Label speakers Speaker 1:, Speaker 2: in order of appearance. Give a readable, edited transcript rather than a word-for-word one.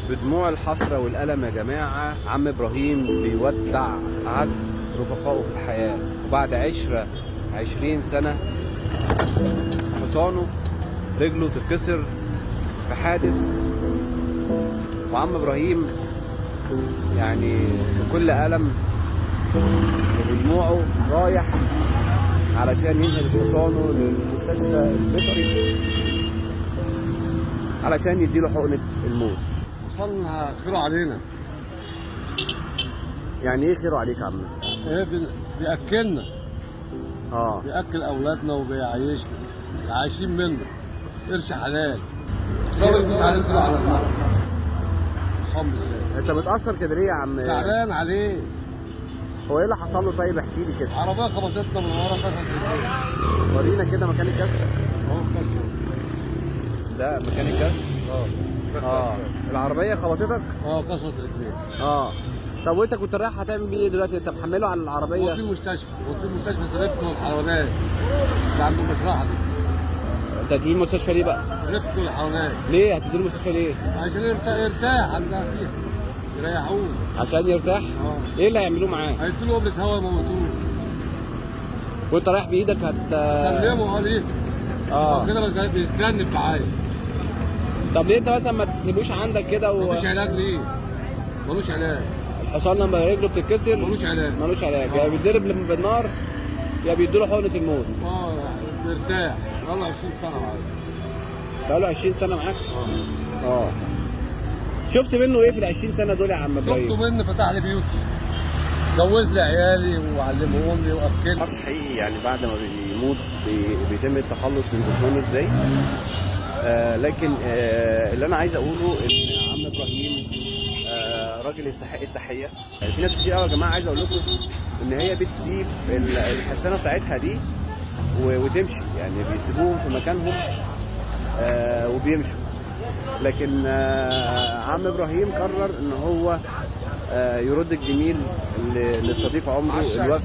Speaker 1: بدموع الحسرة والألم يا جماعة، عم إبراهيم بيودع أعز رفقائه في الحياة، وبعد 20 سنة حصانه رجله تتكسر في حادث، وعم إبراهيم يعني بكل ألم وبدموعه رايح علشان ينقل حصانه للمستشفى البيطري علشان يديله حقنة الموت.
Speaker 2: وصلنا خيره علينا.
Speaker 1: يعني ايه خيره عليك يا عم؟
Speaker 2: ايه بياكلنا. بياكل اولادنا وبيعيشنا، عايشين منه قرش حلال. الراجل بيدوس عليه طلع على دماغه. حصان بالذات.
Speaker 1: انت متأثر كده ليه يا عم؟
Speaker 2: زعلان عليه.
Speaker 1: هو ايه اللي حصل له؟ طيب احكي لي كده.
Speaker 2: عربية خبطتنا من ورا كسرت رجليه.
Speaker 1: ورينا كده مكان الكسر.
Speaker 2: اهو كسر.
Speaker 1: ده مكان الكسر؟
Speaker 2: اه.
Speaker 1: العربية خبطتك؟
Speaker 2: اه كسرت رجليه.
Speaker 1: طب وانت كنت رايح هتعمل بيه ايه دلوقتي؟ انت محمله على العربية؟
Speaker 2: هو في المستشفى، هو في المستشفى رفق الحيوانات اللي عند المشرحه دي.
Speaker 1: انت هتديه المستشفى ليه بقى؟
Speaker 2: رفق الحيوانات.
Speaker 1: ليه هتديه المستشفى ليه؟
Speaker 2: عشان يرتاح عندها فيها، يريحوه.
Speaker 1: عشان يرتاح؟
Speaker 2: اه.
Speaker 1: ايه اللي هيعملوه معاه؟
Speaker 2: هيدوا له قبلة هوا يموتوه.
Speaker 1: وانت رايح بايدك هت
Speaker 2: سلمه ليه؟ كده بس بيتذنب معايا.
Speaker 1: طب ليه انت مثلا ما تسيبوش عندك كده
Speaker 2: ملوش علاج ليه؟ ملوش علاج.
Speaker 1: الحصان لما رجله بتتكسر
Speaker 2: ملوش علاج.
Speaker 1: ملوش علاج، يا بيتضرب بالنار يا بيدوله حقنة الموت.
Speaker 2: مرتاح، بقاله 20 سنة معايا.
Speaker 1: بقاله 20 سنة معاك؟ اه. شفت منه ايه في ال 20 سنة دول يا عم ابراهيم؟
Speaker 2: شفته منه فتح لي بيوتي. جوز لي عيالي وعلمهم لي واكلني.
Speaker 1: معرفش حقيقي يعني بعد ما بيموت بيتم التخلص من جثمانه ازاي؟ لكن اللي انا عايز اقوله ان عم ابراهيم راجل يستحق التحية. في ناس كتير قوي يا جماعة عايز اقول لكم ان هي بتسيب الحصانة بتاعتها دي وتمشي، يعني بيسيبوهم في مكانهم وبيمشوا. لكن عم ابراهيم قرر ان هو يرد الجميل لصديق عمره الوفي.